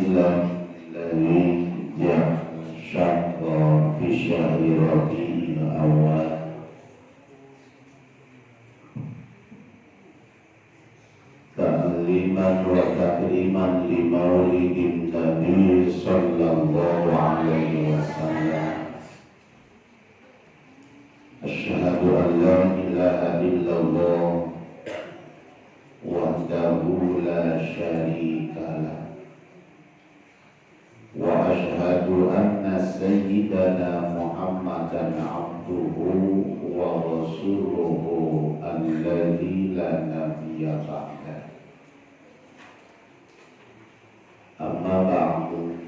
Alhamdulillah alladzi ja'ala syahra fi syahri Rabi'il Awwal ta'liman wa takriman li maulidin Nabi sallallahu alaihi wasallam. Asyhadu an la ilaha illallah wahdahu la syarika lah wa asyhadu anna sayyidana Muhammadan abduhu wa rasuluhu alladzi la nabiyya ba'da. Amma ba'du,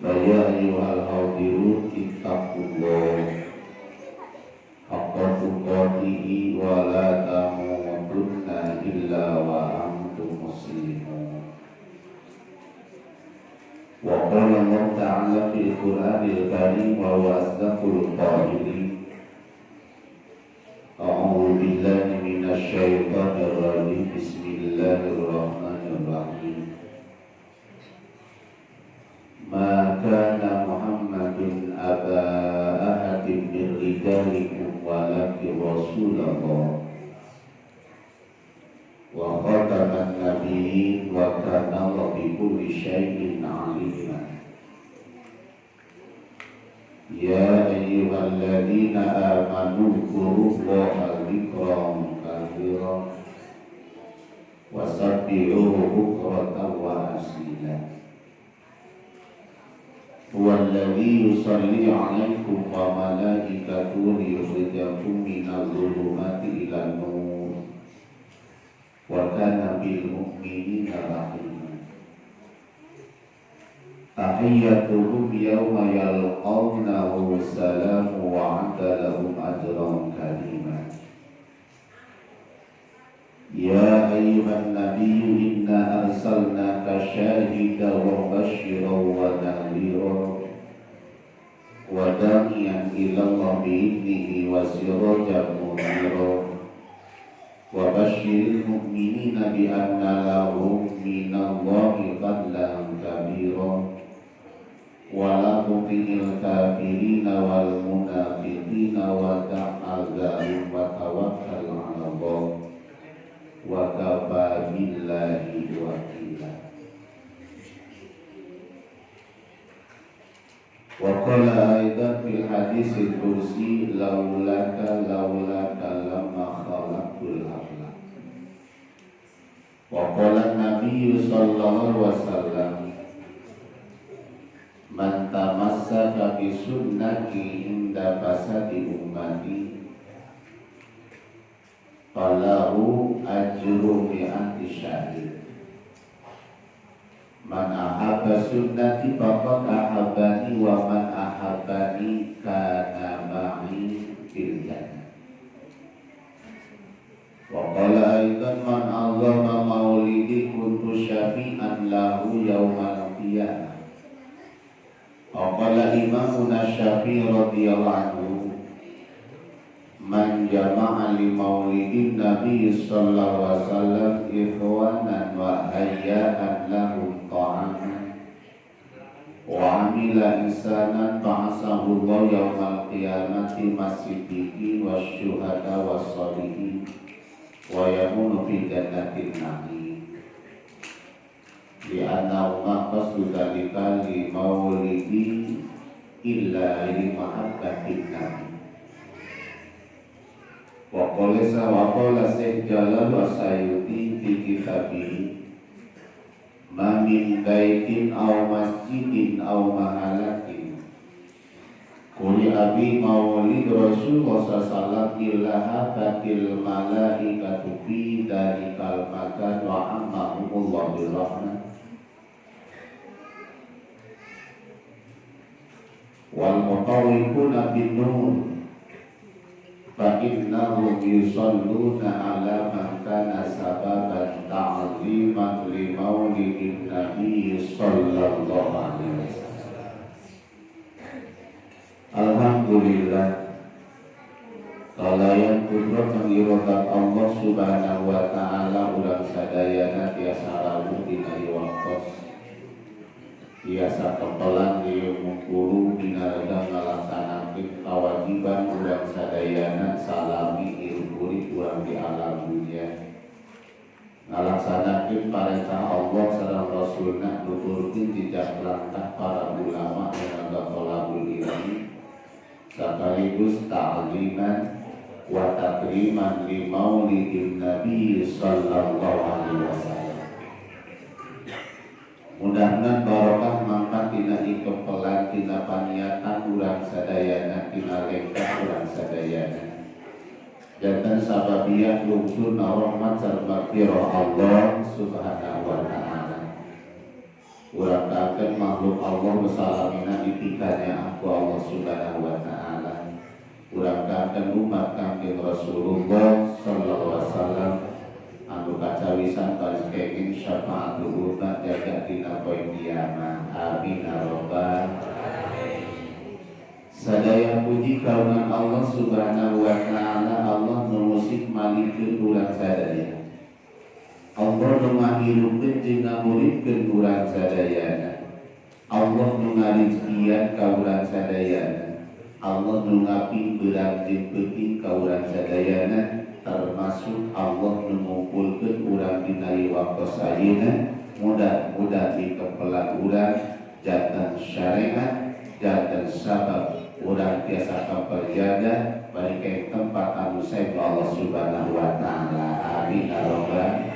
fa ya ayyuhal hadirun ittaqullah haqqa tuqatihi wa la tamutunna illa wa antum muslimun. Wa qala Allah ta'ala fil Qur'anil Karim wa huwa asdaqul qailin. A'udzu billahi minasy syaithanir rajim. Bismillahirrahmanirrahim. Ma kana Muhammadun aba ahadin min rijalikum walakin Rasulullah wa khataman nabiyyin wa kana Allahu bi kulli syai'in 'alima. Ya ayyuhalladzina amanu dzkurullaha dzikran katsiran wa sabbihuhu bukratan wa asila. Huwallazi yusalli 'alaikum wa malaikatuhu liyukhrijakum minadh dhulumati ilan nur wa kana bil mu'minina rahima. Tahiyyatuhum yawma yalqawnahu salamu wa 'adda lahum ajran karima. Ya ayyuhan nabiyyu inna arsalnaka syahidan wa mubasysyiran wa nadhiran wa da'iyan ila Allah bi'idnihi wa sirajan munira. Wa basyiril mu'minina bi anna lahum minallahi fadlan kabira. Wa la tuti'il kafirina wal munafiqina wa ta'adzahum wa tawakkal 'ala Allah wa kafa billahi wakila. Wa qala aidan fil hadisil kursi laulaka laulaka lamma khalaqtul afla. Wa qala Nabi sallallahu alaihi wasallam man tamassaka bi sunnati inda fasadi ummati falahu ajru mi'ati syahid. Man ahabba sunnati faqad ahabbani wa man ahabbani kana ma'i fil jannah. Wa qala aidan man 'azzama maulidi kuntu syafi'an lahu yaumal qiyamah. Wa qala imamuna Syafi'i radhiyallahu anhu man jama'a li maulidin Nabi sallallahu alaihi wasallam ikhwanan wa hayya'an lahum ta'aman wa 'amila insanan ba'asahu Allah yaumal qiyamati masiddiqin wasyuhada wassalihin wa yakunu fi jannatin na'im. Li'annahu ma qasdu dzalika li maulidi illa li mahabbatin nabi. Wa qala Syekh Jalal As-Sayuti fi kitabihi ma min baitin aw masjidin aw mahalatin quri'a bi maulid Rasulullah sallallahu alaihi wasallam illa hafatil malaikatu fi dzalikal makan wa ammahumullah bil rahmah wal mutawwifuna bin nur fa innahum yusalluna ala man kana sababan ta'ziman li maulidin nabi sallallahu alaihi wasallam. Alhamdulillah Kalayan kudrat yang irodat Allah subhanahu wa ta'ala urang sadayana tiasa rawuh dina ieu waktos tiasa kepelan ieu mungkulu dina reda ngalaksanakeun kawajiban urang sadayana salami hirup urip urang di alam dunia ngalaksanakeun parentah Allah sareng Rasulna nuturkeun jejak langkah para ulama yang anggap thalabul ilmi sekaligus ta'ziman wa takriman li maulidin Nabi sallallahu alaihi wasallam. Mudah-mudahan barokah mangkat tina ikepelan tina paniatan urang sadayana tina lengkah urang sadayana. Jantan sababiah lungsurna rahmat sareng magfirah Allah subhanahu wa ta'ala. Urang kakeun makhluk Allah besalamina dipikanya aku Allah subhanahu wa ta'ala. Urang kakeun umat Kangjeng Rasulullah sallallahu alaihi wasallam anu kacawisan bari kenging syafaatul umat jaga dina poe kiamat. Amin ya rabbal alamin. Sadaya puji karunan Allah subhanahu wa ta'ala. Allah nu musik malikeun urang sadaya. Allah nu ngahirupkeun jeung ngamuripkeun urang sadayana. Allah nu ngarizkian ka urang sadayana. Allah nu ngaping beurang jeung peuting ka urang sadayana, termasuk Allah nu ngumpulkeun urang dina ieu waktos ayeuna. Mudah-mudahan dikepelan urang jantan syariat, jantan sabab urang tiasa kaperjaga bari ka tempat anu sae Allah subhanahu wa ta'ala. Amin ya rabbal alamin.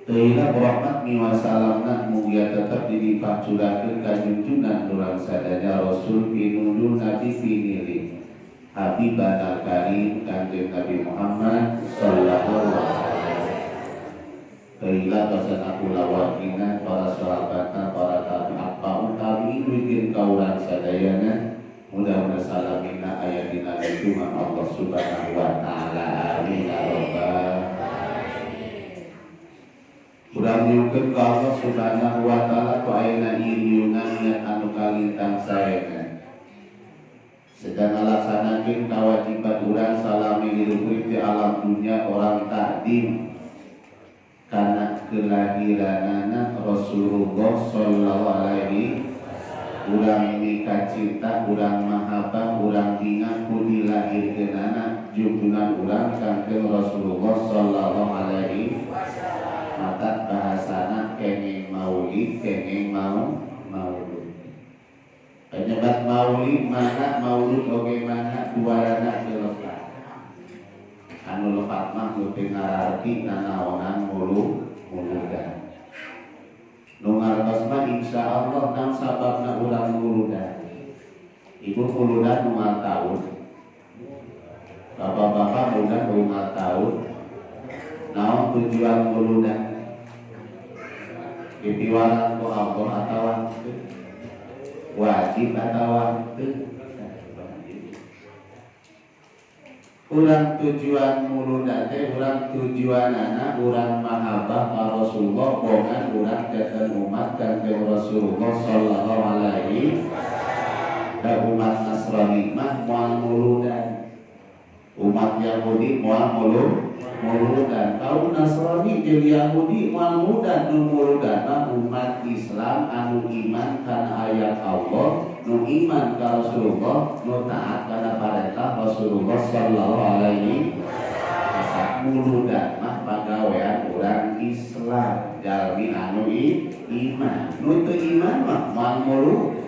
Teuila rahmat miwa salamna mugia tetep dilimpah curahkeun ka junjungan urang sadaya Rasul pinundul Nabi pinilih Habibana Karim Kangjeng Nabi Muhammad sallallahu alaihi wasallam. Teuila basana kulawargina para sahabatna para tabi'in tabi'in bikin ka urang sadayana mudah-mudahan salamina aya dina lindungan Allah subhanahu wa ta'ala. Amin ya rabbal alamin. Urang nyungkeun ka Allah subhanahu wa ta'ala ku ayeuna iriungan niat anu kalintang saena sedang ngalaksanakeun kawajiban urang salami hirup di alam dunia orang takdim karena kelahiranana Rasulullah sallallahu alaihi urang mika cinta urang mahabbah urang ingat ku dilahirkeunana junjungan urang Kangjeng Rasulullah sallallahu alaihi wasallam. Mata bahasana kenging maulid kenging mau maulud. Penyebab maulid mana maulud oge mana duarana teu lepat. Anu lepat mah nu teu ngararti nanaonan muludan. Nu ngartos mah insyaallah nang sababna urang muludan. Ibu muludan unggal taun. Bapak-bapak muludan unggal taun. Naon tujuan muludan? Dipiwaran ku Allah atawa wajib atawa teu? Urang tujuan muludan teh urang tujuanana urang mahabbah ka Rasulullah bongan urang janten umat Kangjeng Rasulullah sallallahu alaihi wasallam. Da umat Nasrani mah moal muludan, umat Yahudi moal muludan, kaum Nasrani jeung Yahudi moal muludan. Nu muludan mah umat Islam anu iman kana ayat Allah, nu iman ka Rasulullah, nu taat kana parentah Rasulullah sallallahu alaihi wasallam. Muludan mah pagawean urang Islam jalmi anu iman. Nu teu iman mah moal mulud,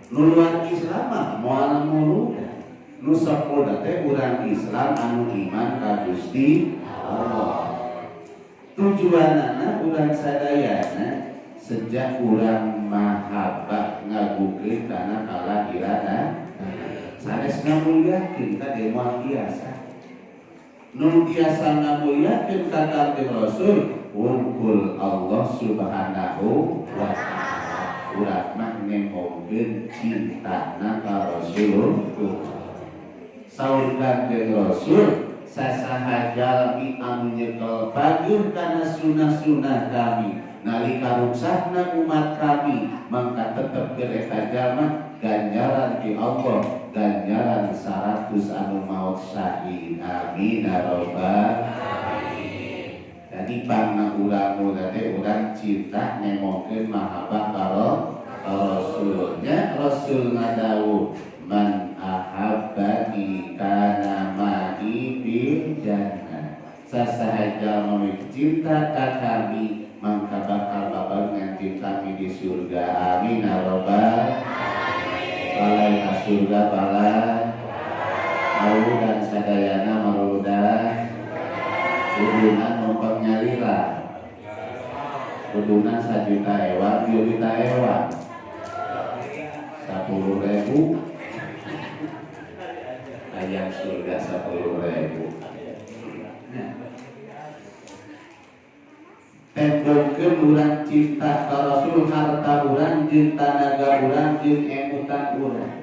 nu luar Islam mah moal muludan. Nu sok muludan teh urang Islam anu iman ka Gusti Allah. Tujuanana urang sadayana sejak urang mahabbah ngagukeun kana kalahiranna sanes ngamuliakeun ka moal biasa. Nu biasa ngamuliakeun ka Kangjeng Rasul wungkul Allah subhanahu wa ta'ala. Urang mah nemongkeun cintana ka Rasulullah. Saur Kangjeng Rasul Sasaha jalmi anu nyekel bageur kana sunah-sunah kami nalika ruksahna umat kami mangka tetep keur eta jalma ganjaran ti Allah ganjaran 100 anu maot syahid. Amin ya rabbal alamin. Jadi pangna urang teh urang cinta nemokeun mahabbah ka Rasulnya. Rasul ngadawuh man ahabbani kana ma'i fil jannah. Sasaha jalma cinta ka kami mangka bakal babarengan jeung kami di surga. Amin ya rabbal alamin. Balai ka surga balai marudan sadayana marudan kudunan numpang nyalira kudunan 1 juta ewan 2 juta ewan 10.000 ayam surga 10.000. Nah, tembongkeun urang cinta ka Rasul harta urang jeung tanaga urang jeung emutan urang.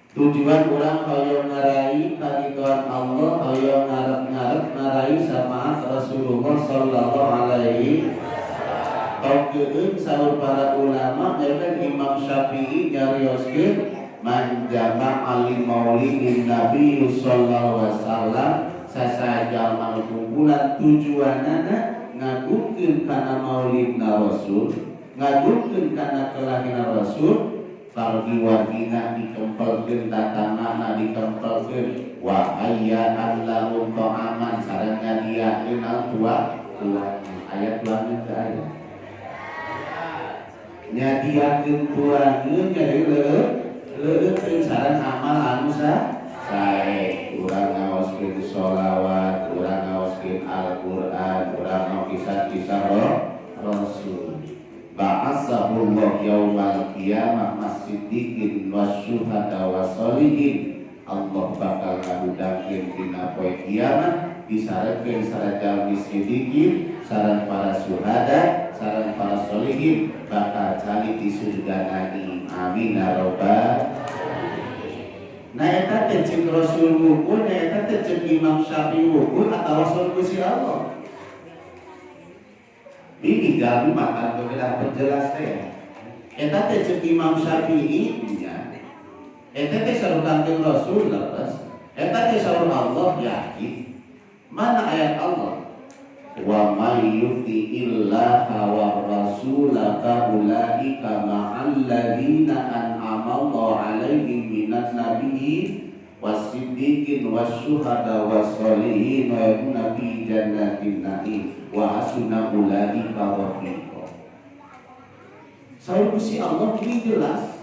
Tujuan urang hoyong ngaraih karidhoan Allah, hoyong ngarep-ngarep ngaraih syafaat Rasulullah sallallahu alaihi wasallam. Saur para ulama nyaeta Imam Syafi'i nyarioskeun man jama'a li maulidin Nabi sallallahu alaihi wasallam sasaha jalma kumpulan tujuanana ngagungkeun kana maulidna Rasul, ngagungkeun kana kelahiran Rasul, wargi-wargina dikempelkeun, tatangana dikempelkeun, wa hayya lahum ta'aman sareng nyadiakeun tua tuangan aya tuangan teu aya nyadiakeun tuangeun jadi leuleutkeun sareng amal anu sae. Urang ngaoskeun sholawat, urang ngaoskeun Al-Qur'an, urang ngaos kisah-kisah Rasul. Ba'asahullah yaumal qiyamah mas-siddiqin wasyuhada wasolihin. Allah bakal ngahudangkeun dina poe kiamat disarekeun sareng jalmi siddiqin, sareng para syuhada, sareng para solihin, bakal calik di surga nani. Amin ya rabbal. Nah, eta teh ceuk Rasul wungkul, nah eta teh ceuk Imam Syafi'i wungkul atau Rasul Gusti Allah. Ini jalmi makan kedah penjelas teh. Eta teh ceuk Imam Syafi'i nya. Eta teh saur Kangjeng Rasul lepas. Eta teh saur Allah yakin. Mana ayat Allah? Wa may yuti'illaha wa rasula fa ulaika ma'al ladzina an'ama Allahu 'alaihim minan nabiyyin wasiddiqin wasyuhada wassolihin wa yakuna fi jannatin na'im wa hasuna ulaika rafiqa. Saur Gusti Allah ini jelas.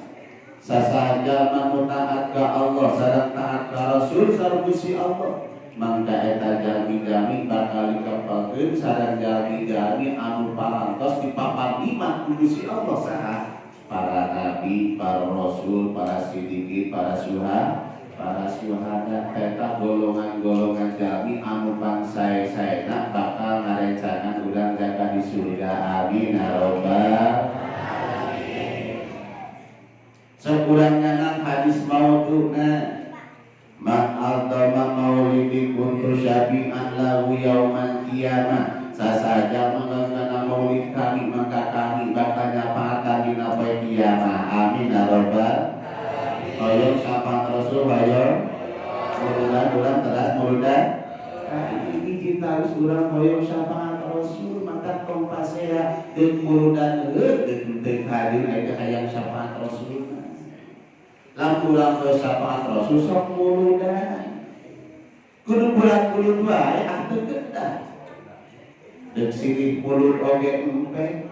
Sasaha jalma nu taat ka Allah sareng taat ka Rasul, saur Gusti Allah, mangka eta jalmi-jalmi bakal dikempelkeun sareng jalmi-jalmi anu parantos dipapardiman ku Gusti Allah. Saha? Para nabi, para rasul, para siddiqin, para syuhada. Eta golongan-golongan jalmi anu pangsae-saena bakal ngarencangan urang jaga di surga. Amin ya rabbal. Sekurangnya hadis maudhu'na man a'dhama maulidi kuntu syafi'an lahu yaumal qiyamah. Sasaha mengagungkan maulid kami maka kami bakal nyafaatan dina poe kiamat. Amin ya rabbal. Hoyong syafaat Rasul, hoyong muludan urang teras muludan. Nah, ini kita harus urang hoyong syafaat Rasul maka tong pasea deuk muludan heuh deuk hadir aya hayang syafaat Rasul. Lamun urang hoyong syafaat Rasul sok muludan. Kudu bulan kudu wae ah teu kedah. Deuk silih mulut oge empe.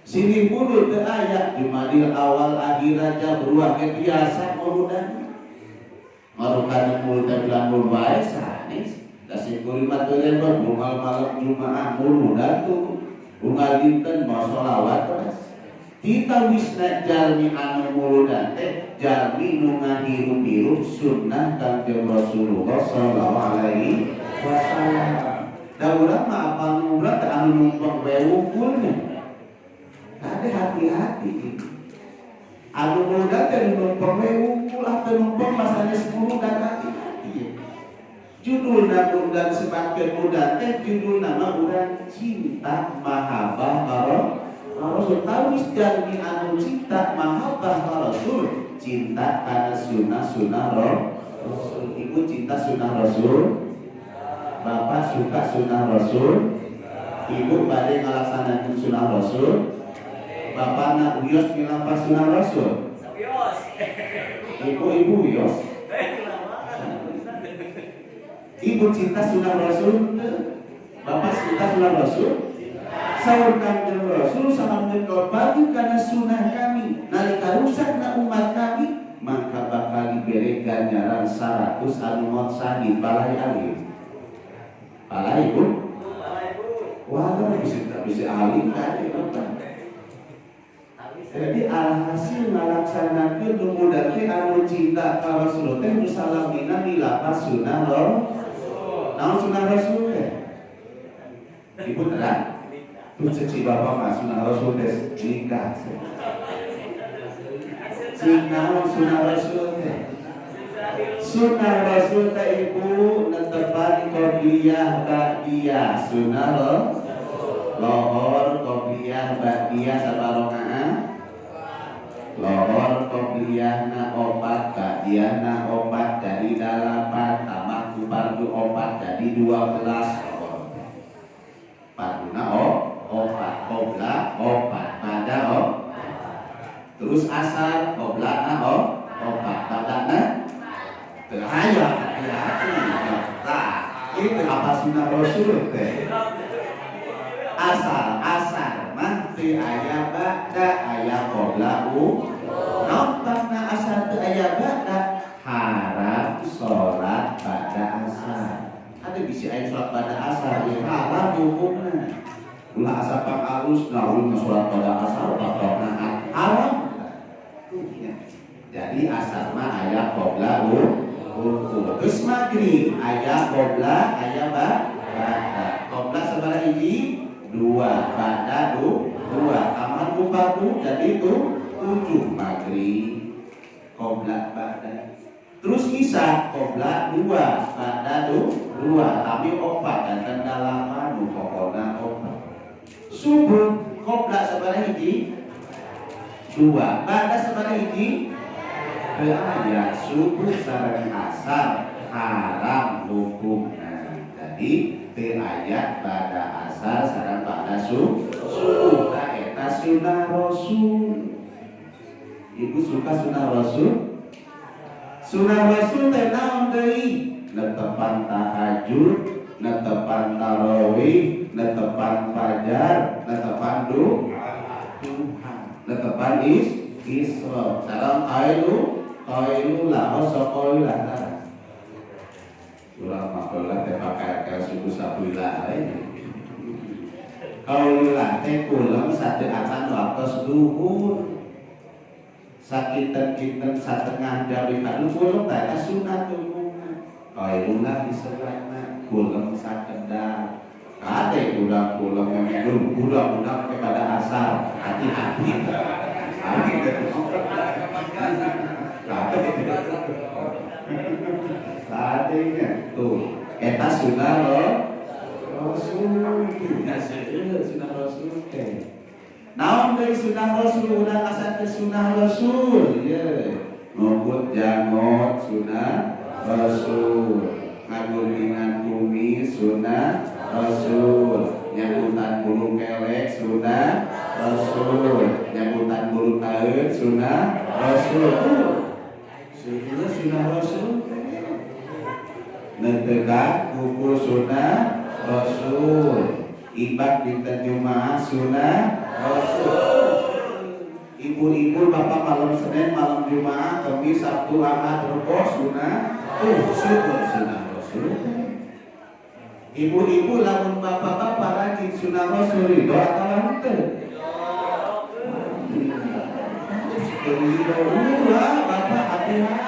Silih mulut teu aya Jumadil awal akhir aja beruah ge biasa muludan. Marukan mulut teh bulan mulut wae sanes. Da sim kuring mah teu unggal malam Jumaah muludan tuh. Unggal dinten mau sholawat terus. Kita wisna jalmi anu muludan teh jalmi nu ngahirup-hirup sunnah Kangjeng Rasulullah sallallahu alaihi wasallam. Da urang mah apal nu teh anu numpang bae wungkulnya. Ada hati-hati. Anu muludan teh nu numpang bae wungkul atau numpang masanya 10 dan hati-hati ya. Judulna undang sebatkeun undang teh judulna mah urang cinta mahabbah ka Rasul. Tawis jalmi anu cinta mahabbah ka Rasul, cinta kana sunnah-sunnah Rasul. Ibu cinta sunnah Rasul, bapak suka sunnah Rasul, ibu bade ngalaksanakeun sunnah Rasul, bapakna wios milampah sunnah Rasul. Ibu-ibu wios. Ibu cinta sunnah Rasul, bapak cinta sunnah Rasul. Saur Kanjeng Rasul sama bagi karena sunnah kami nalika rusakna umat kami maka bakal diberi ganjaran 100 anu maut syahid. Balai alim, balai ibu, wah, bisa bisa alim kan ya, Bapak. Jadi alhasil ngalaksanakeun nu muda teh anu cinta ka Rasul teh nu salamina milapas sunnah Rasul. Naon sunnah Rasul teh? Ibu terang? Tuh cek si bapak mah sunnah Rasul teh nikah. Cing naon sunnah Rasul teh? Sunnah Rasul teh ibu netepan qobliyah ba'diyah sunnah Rasul. Lohor qobliyah ba'diyah sabarakaat. Lohor qobliyah na opat, ba'diyah na opat, jadi 8, tambah ku fardu 4 jadi 12 lohor. Farduna opat, qobla opat, ba'da opat. Terus asar qobla na opat, ba'da na teu aya hati-hati. Tah, itu apa sunnah Rasul teh? Asal asar mah teu aya ba'da, aya qobla u. Naon asar teu aya ba'da? Haram salat ba'da asar. Ada bisa aya salat ba'da asar ya haram hukumna. Ulah asar pang alus nah ulun salat ba'da asar bakal haram. Tuh ya. Jadi asar mah aya qobla u. Terus maghrib aya qobla aya ba'da. Qobla sabaraha hiji? 2, ba'da 2, tambah ku fardu jadi itu 7 maghrib qobla ba'da. Terus isya qobla 2, ba'da 2, tapi opat dan dalapan nu pokona opat. Subuh qobla sabaraha hiji? 2, ba'da sabaraha hiji? Teu aya. Subuh sareng asar haram hukumna. Jadi teu aya ba'da asar sareng ba'da subuh. Tah eta sunnah Rasul. Ibu suka sunnah Rasul? Sunnah Rasul teh naon deui? Netepan tahajud, netepan tarawih, netepan fajar, netepan duha, netepan isra. Sareng qailu qailulah qailulah. Urang mah qailulah teh pake subuh sabuila we. Qailulah teh kulem satu acan waktos duhur. Sakinten-kinten satengah jam kadu kulem teh eta sunat tunggungan. Qailulah disebutna kulem sakedap. Kade urang kulem yang budak-budak kepada asar, hati-hati. Hati. Tuh, eta sunah Rasul. Sunah Rasul teh. Naon deui sunah Rasul? Urang asa teh sunah Rasul. Ye. Ngukut janggot sunah Rasul. Ngaguntingan kumis sunah Rasul. Nyangkutan bulu kelek sunah Rasul. Nyangkutan bulu kaeut sunah Rasul. Sunah sunah Rasul. Nentekan kuku sunah Rasul. Ibak dinten Jumaah sunah Rasul. Ibu-ibu bapak malam Senin, malam Jumaah, Kamis, Sabtu, Ahad, Rebo sunah. Syukur sunah Rasul. Ibu-ibu lamun bapak-bapak rajin sunah Rasul ridho atau henteu? Ridho ulah bapak hati-hati.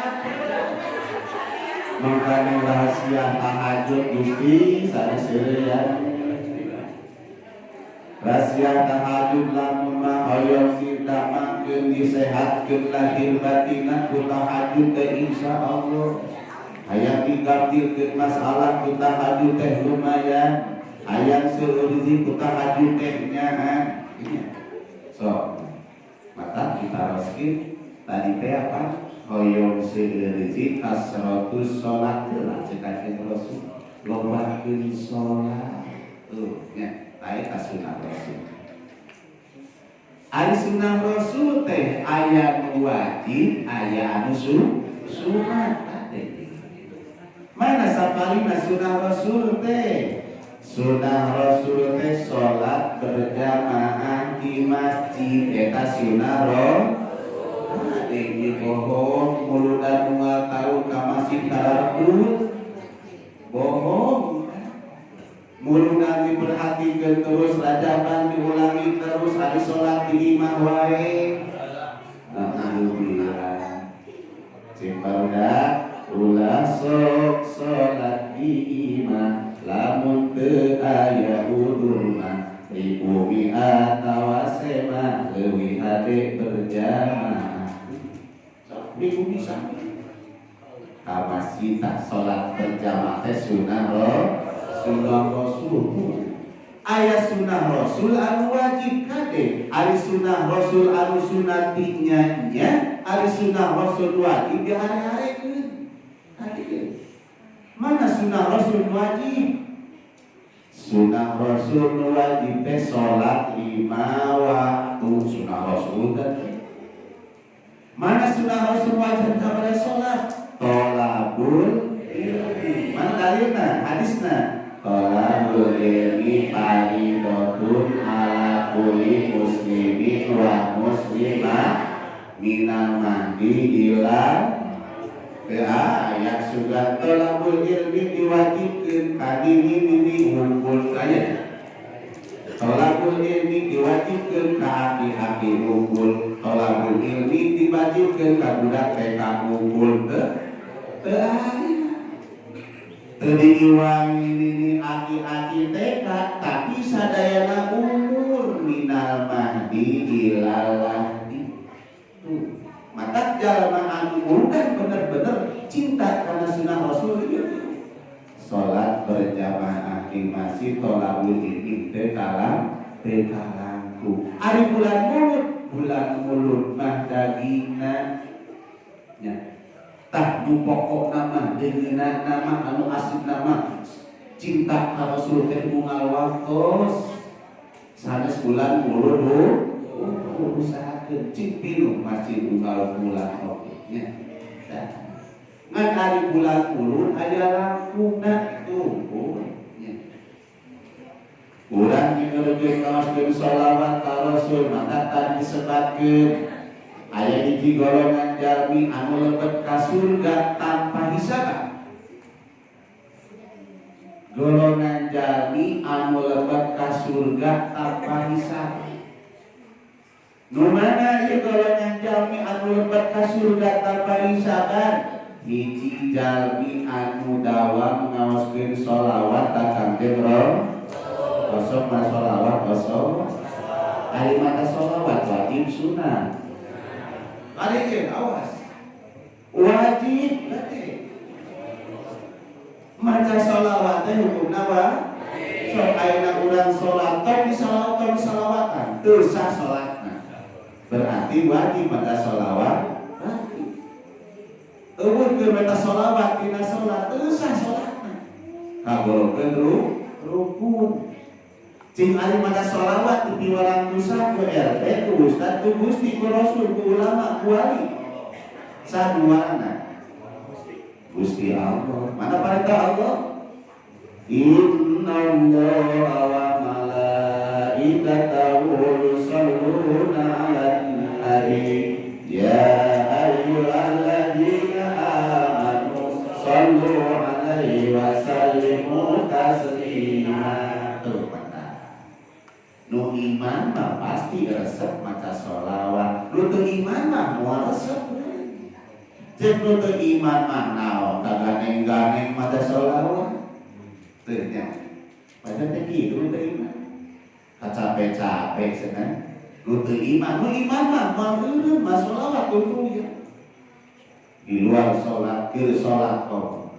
Makanya rahasia tahajud Gusti sanes seureun. Rahasia tahajud lamun mah hoyong didamangkeun disehatkeun lahir batinna ku tahajud teh insyaallah. Hayang digampilkeun masalah ku tahajud teh lumayan. Hayang seueur rezeki ku tahajud teh nyahan. So, maka kita reskin tadi teh apa? Hoyong seueur rezeki kasratus sholat lah cek Kanjeng Rasul. Lobakeun sholat. Tuh, nya, aya ka sunah Rasul. Ari sunah Rasul teh aya nu wajib, aya anu sunat. Mana sapalina sunah Rasul teh? Sunah Rasul teh sholat berjamaah di masjid eta sunah Rasul. Tinggi bohong muludan unggal tahun ka masjid tarakul. Bohong. Muludan diperhatikan terus, rajaban diulangi terus, hari sholat di imah wae. Alhamdulillah. Cing barudak ulah sok sholat di imah lamun teu aya udur mah di bumi atawa sema leuwih hade berjamaah. Sok di bumi sami ka masjid salat berjamaah teh sunah sunah Rasul. Aya sunah Rasul anu wajib kade, ari sunah Rasul anu sunat nya nya, ari sunah Rasul wajib dihare-harekeun. Mana sunah Rasul wajib? Sunah Rasul wajib teh salat 5 waktu sunah Rasul teh. Mana sunah Rasul wajib kepada salat? Tolabul ilmi. Mana dalilna? Hadisna. Tolabul ilmi faridatun ala kulli muslimin wa muslimah minal mahdi ila ayat sudah tolabul ilmi diwajibkan ka nini unggul kaya tolabul ilmi diwajibkan ka aki-aki unggul tolabul ilmi diwajibkan ka budak TK unggul teu teu aya teu diiwangi nini aki-aki TK tapi sadayana umur minal mahdi ilal lahdi. Tuh. Maka jalma anu bukan bener-bener cinta karena sunnah Rasul itu salat berjamaah di masjid tolabul ilmi teu kalang teu kalangku. Ari bulan mulud mah dagingna nya tah nu pokokna mah deungeunna mah anu asli mah cinta ka Rasul teh unggal waktos sanes bulan mulud usahakeun cik pinuh masjid unggal bulan oge nya. Ngan ari bulan mulud aya langkungna tuh nya. Urang dieureun ngaoskeun sholawat ka Rasul maka tadi disebatkeun aya hiji golongan jalmi anu lebet ka surga tanpa hisab. Golongan jalmi anu lebet ka surga tanpa hisab. Nu mana ieu golongan jalmi anu lebet ka surga tanpa hisaban? Hiji jalmi anu dawam ngaoskeun sholawat ka Kangjeng Rasul. Kosong mah sholawat kosong. Ari mata sholawat wajib sunah. Ari ge awas. Wajib berarti. Maca sholawat teh hukumna wa? Sok ayeuna urang salat tong disalawat tong disalawatan, teu sah salatna. Berarti wajib maca sholawat. Wajib. Eueuh keur maca sholawat dina salat teu sah salatna. Kagolongkeun rukun. Cing ari maca sholawat di piwarang dosa ku RT, ku ustad, ku gusti, ku rasul, ku ulama, ku wali. Saduana Gusti Allah. Mana perintah Allah? Innallaha wa malaikatahu yusholluna 'alan nabi ya ayyuhalladzina amanu shallu 'alaihi wa sallimu taslima. Tuh mata. Nu iman mah pasti resep maca sholawat. Nu teu iman mah moal resep. Cek nu teu iman mah naon kaganeng-ganeng maca sholawat. Teu nya. Padahal teh kitu nu teu iman. Kacape-cape cenah. Nu teu iman, nu iman mah moal eureun mah sholawat tungtung ya. Di luar sholat, keur sholat kok.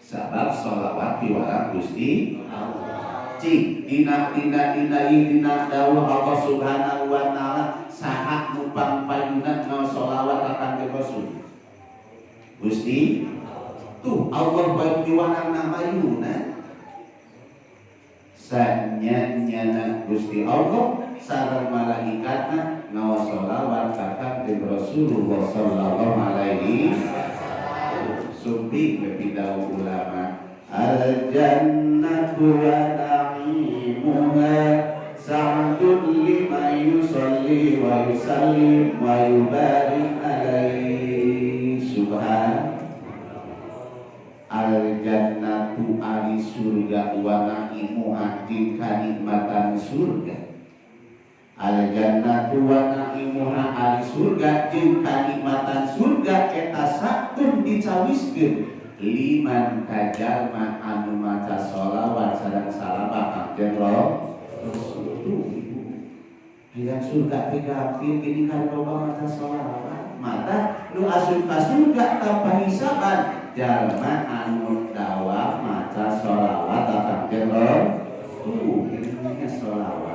Sabab sholawat piwarang Gusti Allah. Cik dina dina dina dina dawuh Allah Subhanahu wa taala saha nu pangpayuna ngaos sholawat ka Kangjeng Rasul. Gusti tuh Allah bae piwarang namayuna. Sanya nyana Gusti Allah sareng malaikatna ngaos sholawat ka Kangjeng Rasulullah sallallahu alaihi wasallam. Sumping pidawuh ulama al jannatu wa na'imuha sa'dun liman yusalli wa yusallim wa yubarik alaihi. Subhan al jannatu ari surga wa na'imuha jeung kanikmatan surga. Al jannatu wa na'imuha ari surga jeung kanikmatan surga eta satun dicawiskeun liman kajalma anu maca sholawat sareng salamat Kangjeng Rasul. Hayang surga teh gampil gini kan loba maca sholawat. Mata nu asup ka surga tanpa hisaban jalma anu dawa maca sholawat ka Kangjeng Rasul. Ini sholawat.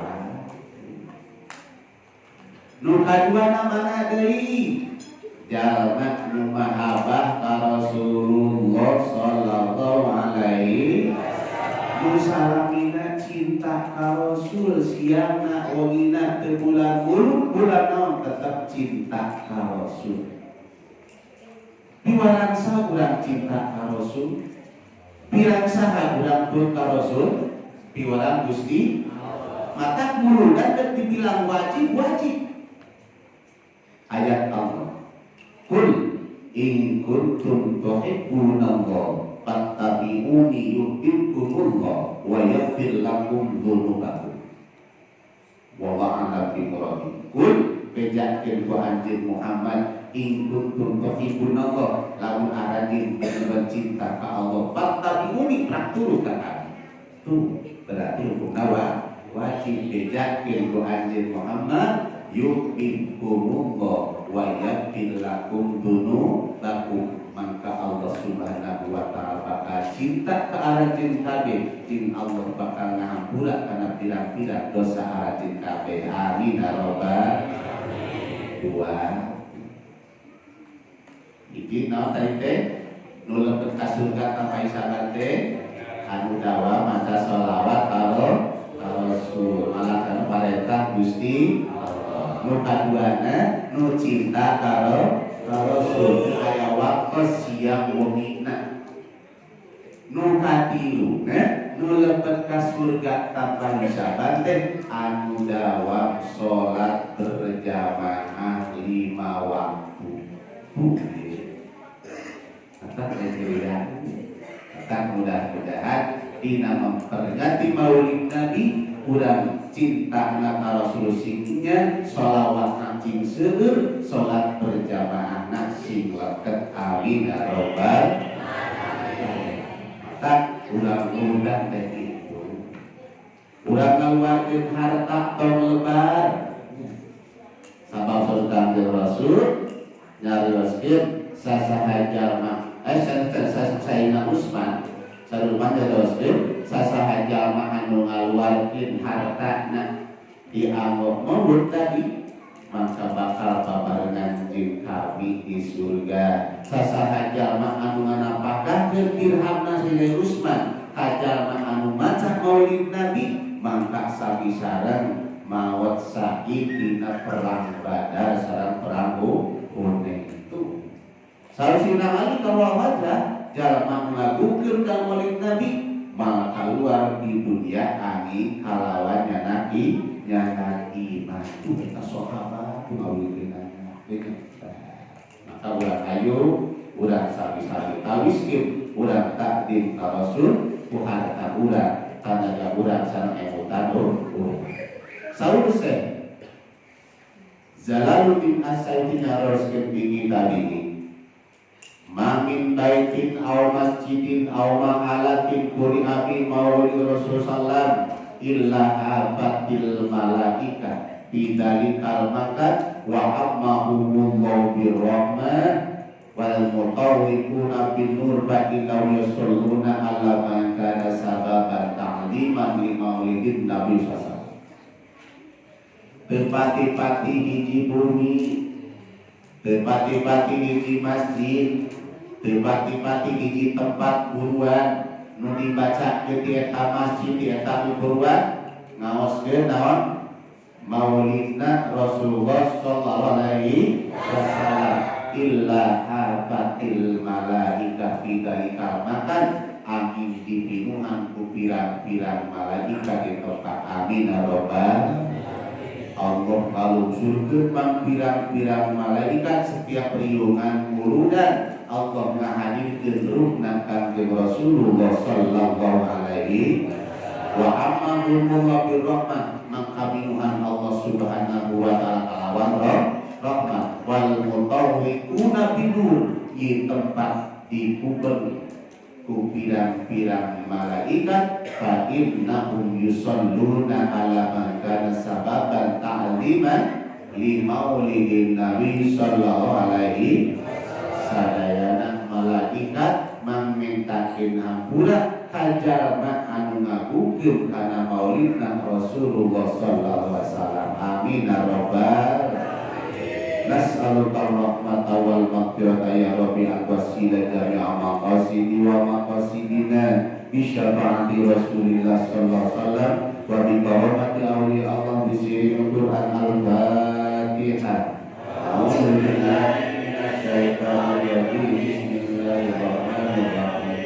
Nu kaduana mana deui? Jalma nu mahabbah ka Rasulullah sallallahu alaihi wasallam. Nu salamina cinta ka Rasul siangna wengina teu bulan mulud bulan naon tetep cinta ka Rasul. Piwarang saha urang cinta ka Rasul? Pirang saha urang pun ka Rasul? Piwarang Gusti mata muludan dan dibilang wajib wajib. Ayat Allah, Qul in kuntum tuhibbunallah fattabi'uni yuhibbukumullah wa yaghfir lakum dzunubakum. Wallahu a'lam bi muradi. Qul bejakeun ku anjeun Muhammad in kuntum tuhibbunallah lamun aranjeun bener cinta ka Allah fattabi'uni prak turu ka kami. Tuh berarti hukumna wajib bejakeun ku anjeun Muhammad yuhibbukumullah wa yaghfir lakum dzunubakum. Maka Allah Subhanahu wa taala bakal cinta ka aranjeun kabeh jeung Allah bakal ngahampura kana pirang-pirang dosa aranjeun kabeh. Amin ya rabbal alamin. Dua iki naon tadi teh nu lebet ka surga tanpa hisaban teh anu dawa maca sholawat ka Rasul malah kana parentah Gusti Allah. Nu kaduana nu cinta ka Rasul aya waktu siang wengina. Nu katiluna nu lebet ka surga tanpa hisaban teh anu dawam salat berjamaah 5 waktu. Kata kata mudah-mudahan dina memperingati Maulid Nabi urang cinta ka Rasul singnya sholawat cing seueur salat berjamaah sing leket. Amin ya rabbal alamin. Tak urang mudah teh itu urang ngaluarkeun harta tong lebar sabab saur Kangjeng Rasul nyarioskeun sasaha jalma Sayyidina Utsman sarupan nyarioskeun sasaha jalma anu ngaluarkeun hartana dianggap maut tadi maka bakal babarengan jeung kami di surga. Sasaha jalma anu nganapakahkeun dirhamna Sayyidina Utsman ka jalma anu maca Maulid Nabi mangka sami sareng maot sahid dina perang Badar sareng perang Hunain. Itu Sayyidina Ali kalau wajah jalma ngagungkeun ka Maulid Nabi maka keluar di dunia angin kalawan nyanaki nyana iman. Itu kita sahabat ngawinkeunana. Maka urang ayo urang sami-sami tawiskeun urang takdim ka Rasul ku harta urang tanaga urang sareng emutan urang. Saur teh Jalaluddin As-Sayyidi nyaroskeun tinggi tadi ma min baitin aw masjidin aw mahalatin quri'a fi maulid Rasul sallam illa afatil malaika bidalikal makan wa ammahumullahu birrahmah. Wal mutawwiquna bin nur fa innahum yusalluna ala man kana sababan ta'liman li maulidin Nabi sallallahu alaihi wasallam. Tepati-pati hiji bumi, tepati-pati hiji masjid, tepati-pati hiji tempat buruan nu dibaca di eta masjid di eta buruan ngaoskeun naon maulidna Rasulullah sallallahu alaihi wasallam. Illa hafatil malaika fi dalikal makan, amin dipinuhan ku pirang-pirang malaikat di tempat. Amin ya rabbal Allah. Kalungsurkeun mang pirang-pirang malaikat setiap riungan muludan Allah ngahadirkeun ruhna Kangjeng Rasulullah sallallahu alaihi wa ammahumullah birrahmah, maka minuhan Allah subhanahu wa ta'ala kalawan rahmat. Wal mutawwiquna binur, ye tempat dikubeng ku pirang-pirang malaikat, fa innahum yusalluna ala man kana sababan ta'liman li maulidin Nabi sallallahu alaihi. Sadayana malaikat mangmintakeun hampura ka jalma anu ngagugem kana maulidna Rasulullah sallallahu alaihi wasallam. Amin ya rabbal. Nas'aluka rahmata wal maghfirata ya rabbi al-wasila jami'a maqasidi wa maqasidina bi syafaati Rasulillah sallallahu alaihi wasallam wa bi karamati awliya Allah bi sirri Quran. Al-Fatihah. A'udzu billahi minasyaitonir rajim. Bismillahirrahmanirrahim.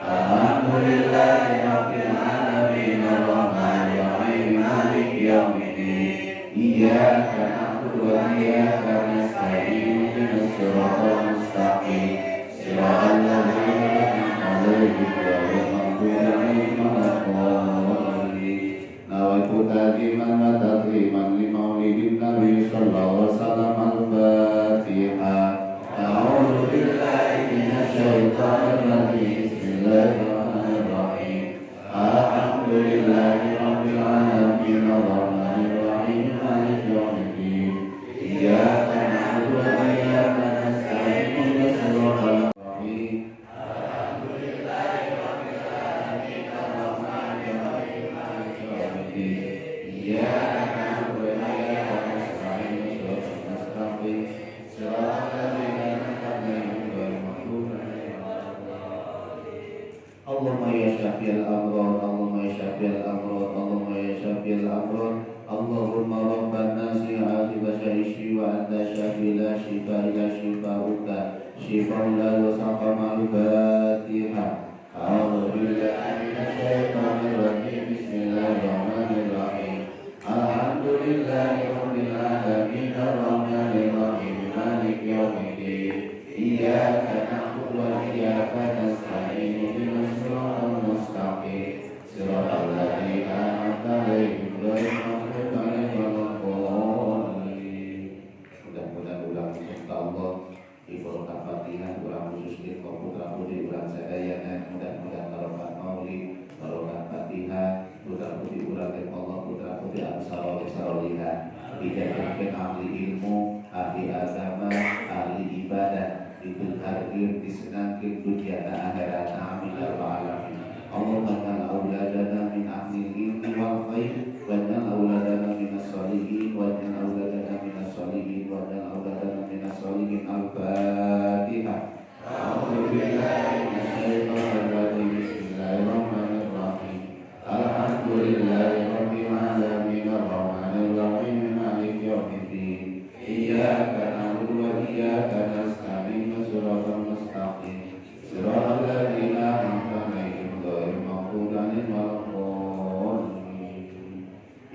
Alhamdulillahi rabbil alamin arrahmanir rahim maliki yaumiddin. Iyyaka na'budu wa iyyaka nasta'in ihdinas siratal mustaqim siratal ladzina an'amta 'alaihim ghairil maghdubi 'alaihim waladdallin. Nawaitu ta'ziman wa takriman li maulidin Nabi sallallahu alaihi wasallam. Al-Fatihah. A'udzu billahi minasyaitonir rajim. Bismillahirrahmanirrahim. Alhamdulillahi rabbil alamin arrahmanir rahim maliki yaumiddin. Iyyaka na'budu wa iyyaka nasta'in ihdinas siratal mustaqim. Alhamdulillahi rabbil alamin arrahmanir rahim maliki yaumiddin. Iyyaka na'budu wa iyyaka nasta'in ihdinas siratal mustaqim siratal ladzina an'amta 'alaihim ghairil maghdubi 'alaihim waladdallin. Allahumma ya syafiyal amrad, Allahumma ya syafiyal amrad, Allahumma ya syafiyal amrad. Allahumma rabban nasi atiba syaishi wa anta syafi la shifa illa shifauka shifaun la yusaqama. Al-Fatihah. A'udzu billahi minasyaitonir rajim. Bismillahirrahmanirrahim. Alhamdulillahi rabbil alamin arrahmanir rahim maliki yaumiddin. Iyyaka na'budu wa iyyaka nasta'in ihdinas siratal mustaqim siratal ladzina an'amta 'alaihim ghairil maghdubi 'alaihim waladdallin. Mudah-mudahan ulang insyaallah di barokah Fatihah urang khususkeun ka putra putri urang sadayana, mudah-mudahan barokah maulid, barokah Fatihah, putra putri urang teh Allah putra putri anu saleh salihah, dijadikan ahli ilmu, ahli agama, ahli ibadah, dibenarkeun, disenangkeun dunia dan akhirat. Amin ya rabbal alamin. Allahumma ij'al auladana min ahli ilmi wal khair waj'al auladana minas sholihin waj'al auladana minas sholihin waj'al auladana minas sholihin. Al-Fatihah. A'udzu billahi minasyaitonir rajim. Bismillahirrahmanirrahim. Alhamdulillahi rabbil alamin arrahmanir rahim maliki yaumiddin. Iyyaka na'budu wa iyyaka nasta'in ihdinas siratal mustaqim siratal ladzina an'amta 'alaihim ghairil maghdubi 'alaihim waladdallin.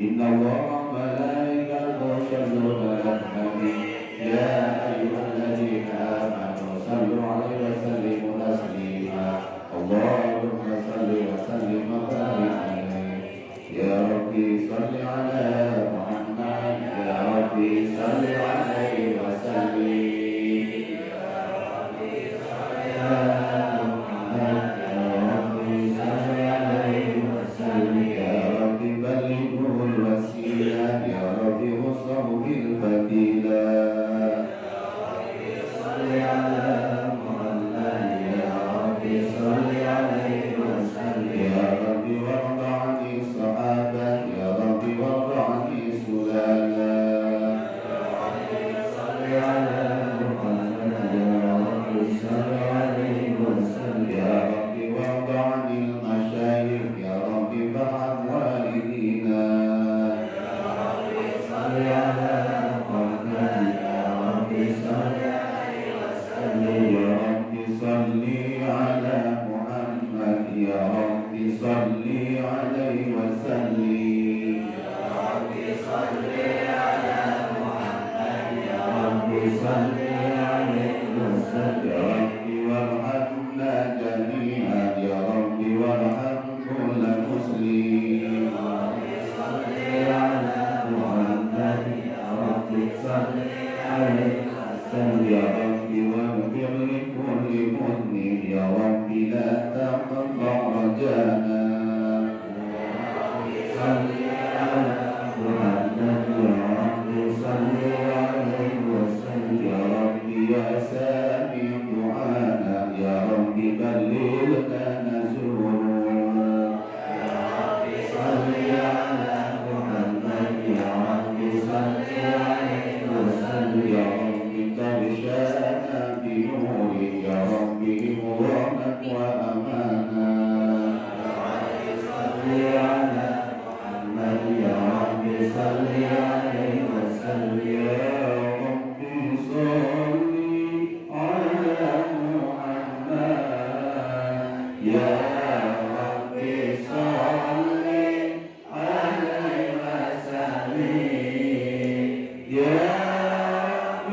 Innallaha wa malaikatahu yusholluna 'alan nabi ya ayyuhalladzina amanu shallu 'alaihi wa sallimu taslima. Allahumma shalli wa sallim wa barik alaihi. Ya Rabbi shalli 'ala Muhammad. Ya Rabbi shalli 'alaihi wa sallim. Ya Rabbi shalli 'ala Muhammad. Ya Rabbi shalli 'alaihi wa sallim. Ya Rabbi ballighul wasilah. Ya Rabbi wassahu bil fadilah. Ya Rabbi shalli 'ala صل عليه وسلم. يا رب واغفر لكل مذنب، يا رب لا تقطع رجانا. يا رب صل على محمد، يا رب صل عليه وسلم. يا رب يا سامع دعانا، يا رب بلغنا نزورنا. يا رب صل على محمد، يا رب صل عليه وسلم. يا رب تغشانا بنورك، يا رب إمرانا وأمانا. يا رب صل على محمد، يا رب صل عليه وسلم. يا رب صل على محمد، يا رب صل عليه وسلم. يا رب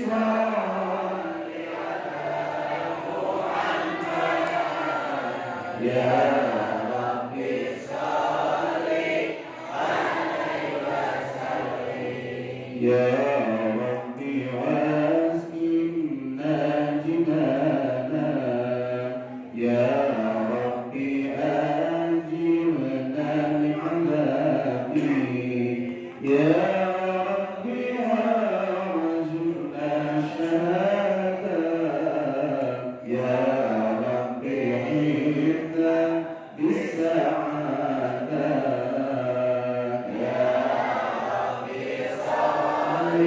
صل على محمد، يا رب صل عليه وسلم. يا رب واسكننا جنانا، يا رب أجرنا من عذابي، يا رب وارزقنا الشهادة، يا رب عنا بالسعادة. يا رب صل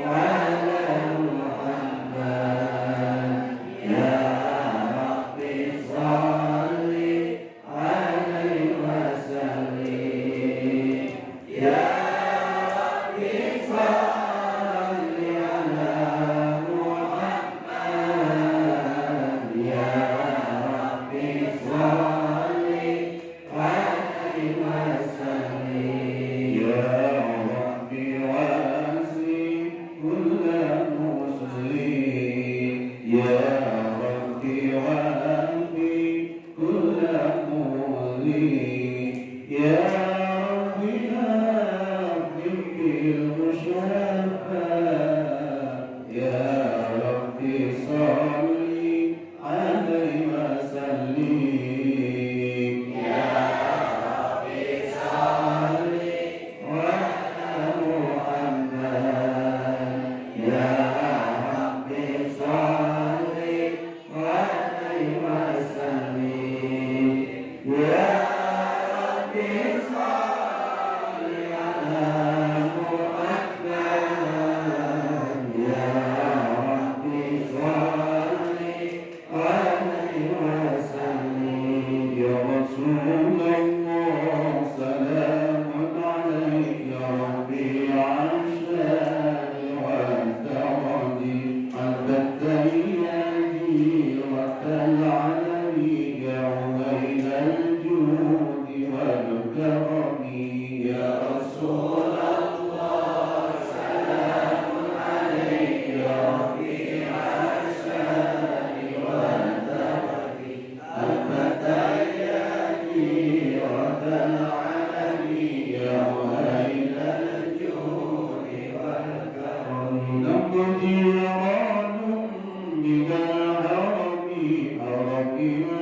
على محمد، يا رب صل عليه وسلم. يا رب صل على محمد، يا رب صل عليه وسلم. يا رب واسع كل مسلم، يا رب وافي كل مؤلم، يا رب أكرم بالمشفى، يا رب صل عليه وسلم. يا رب صل على محمد، يا رب صل عليه وسلم. يا رب صل على محمد، يا رب صل عليه وسلم. يا رسول الله سلام عليك، يا ربيع الشان والدرج، أنت الديرة العلمي، يا عين الجود والكرم. يا رسول الله سلام عليك، يا ربيع الشان والدرج، أنت الديرة العلمي، يا عين الجود والكرم. نحن جيران من الهرم، هرم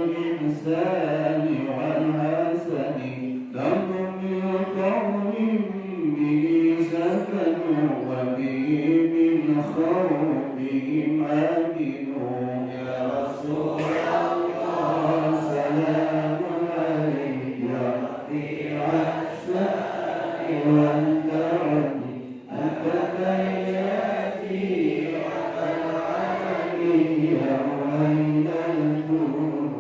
الإحسان والحسن، نحن من قوم به سكنوا، وبه من خوفهم آمنوا. يا رسول الله سلام عليك، يا ربيع الشان والدرج، أنت الديرة العلمي، يا عين الجود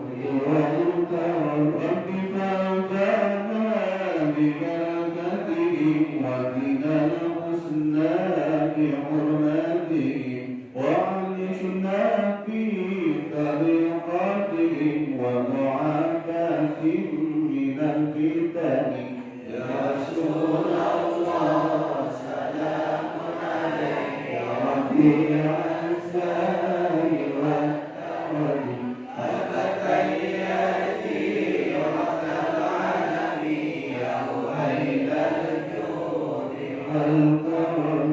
والكرم. رب فانفعنا ببركتهم، وبنا الحسنى بحرمتهم، وعلشنا في طريقتهم، ومعافاة من الفتن. يا رسول الله سلام عليك، يا ربيع الشان والدرج، أنت الديرة العلمي، يا عين الجود والكرم.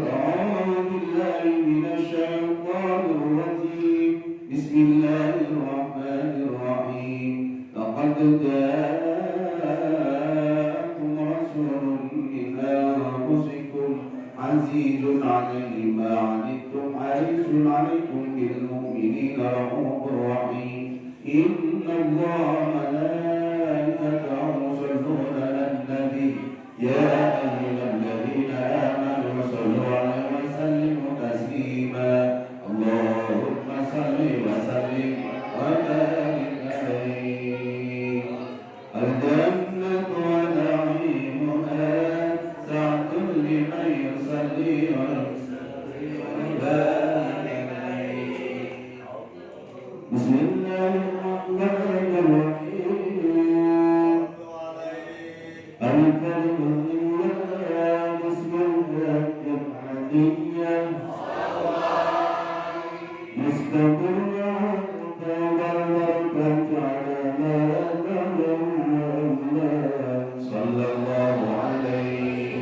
عزيز عليه ما عنتم حريص عليكم بالمؤمنين رؤوف رحيم إن الله وملائكته يصلون على النبي يا أيها الذين آمنوا صلوا عليه وسلموا تسليما اللهم صل وسلم وبارك عليه. الجنة ونعيمها سعد لمن يصلي ويبارك عليه. بسم الله الرحمن الرحيم. الكلمة بسم الله الحدية صلى الله عليه صلى الله عليه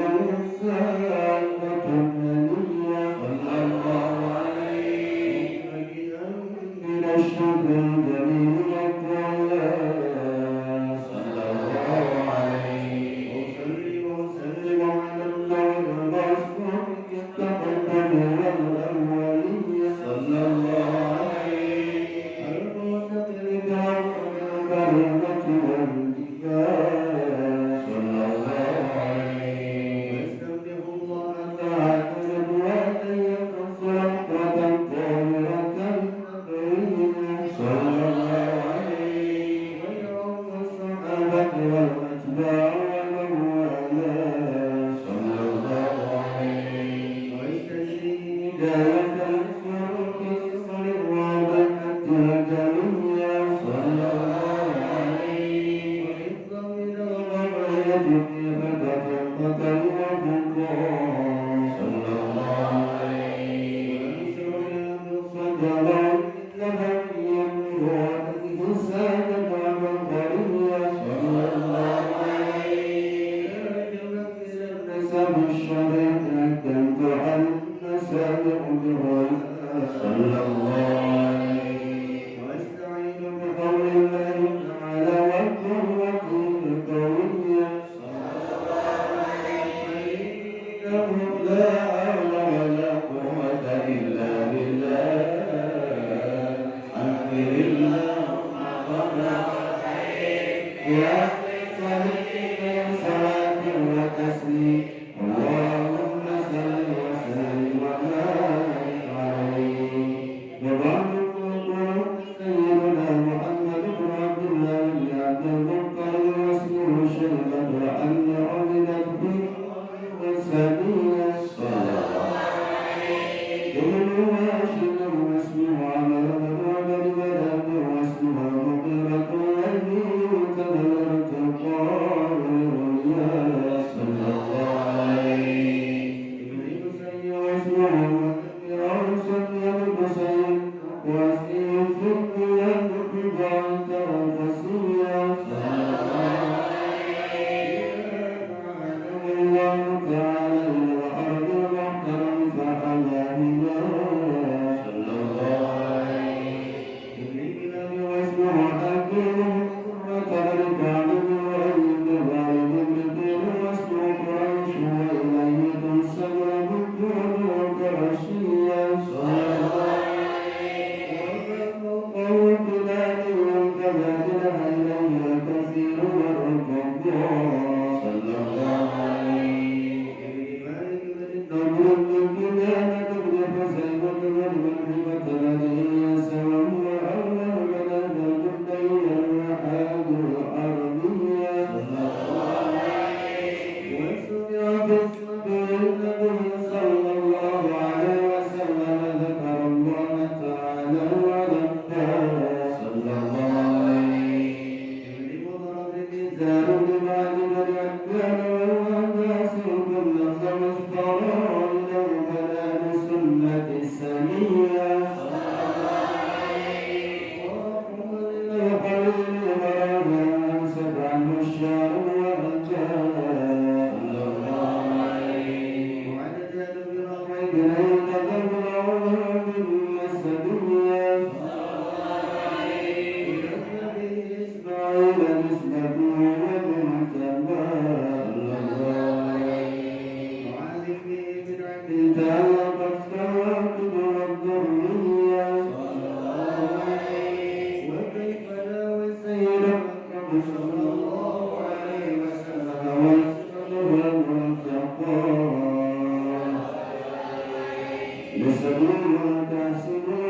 صلى الله عليه وسلم على صلى الله عليه صلى الله عليه صلى الله عليه صلى الله عليه صلى الله عليه صلى الله عليه صلى الله عليه صلى الله عليه واستعين بقول الله تعالى والقوة القوية إنه لا حول ولا قوة إلا بالله. أنزل اللهم صلاة وتسليم اللهم صل وسلم وبارك عليه. وبعد سيدنا محمد بن عبد الله بن عبد المطلب واسمه شيبة وأن عبدت به وسبيلا صلى الله ابن هاشم واسمه عمر بن عبد مناف واسمه المغيرة صلى الله عليه صلى الله صلى الله عليه صلى الله صلى الله عليه صلى الله صلى الله عليه وسلم ذكر الله تعالى ورباه صلى الله عليه صلى تعلقت كواكب والذرية. وكيف لا والسيد الأكرم صلى الله عليه وسلم والسلم المنتقى لسبيل تحسبه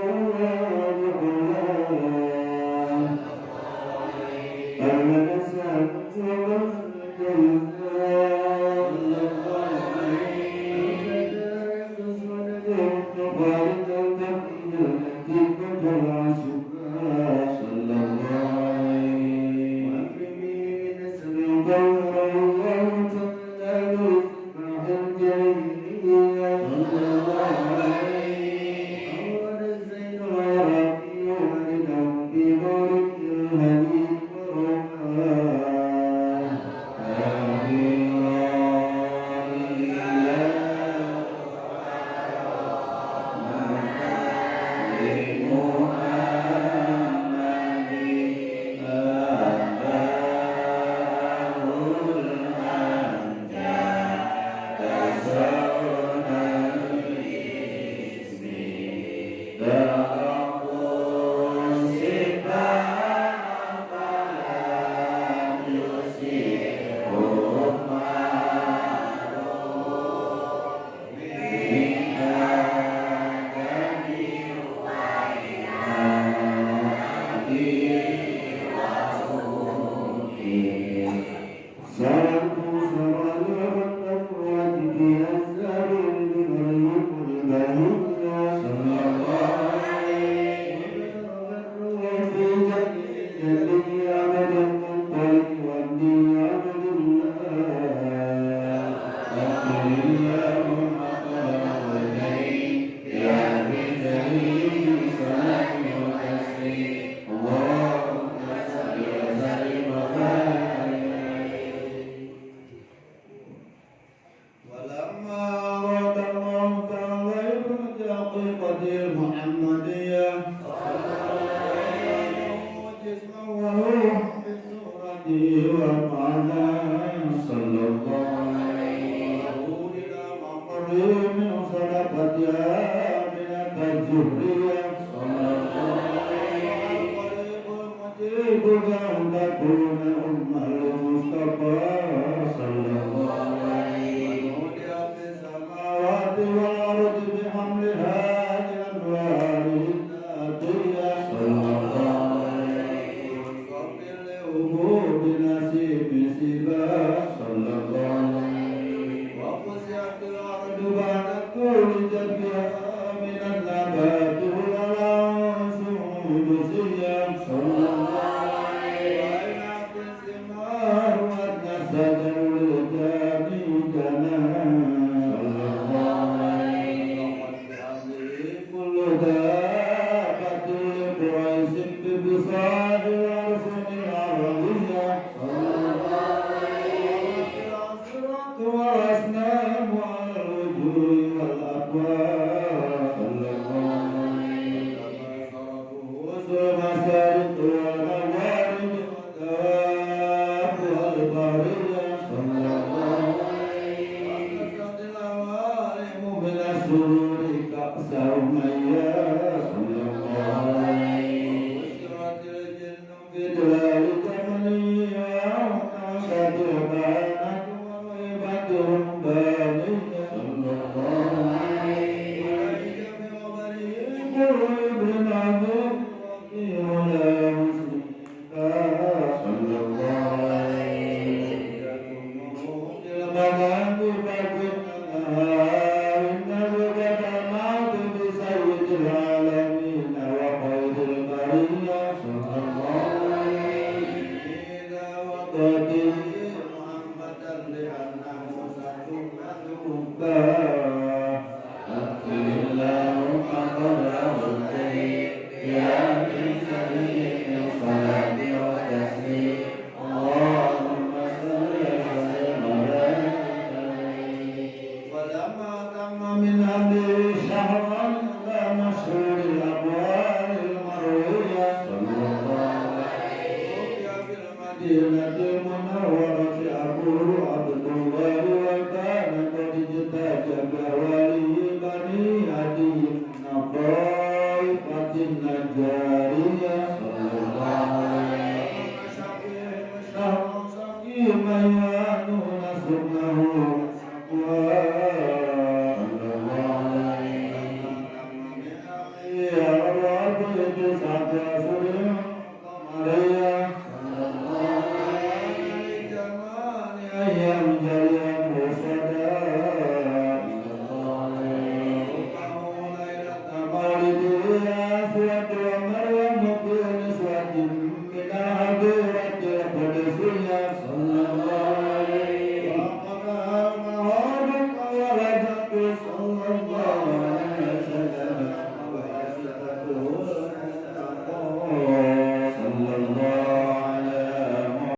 Bye.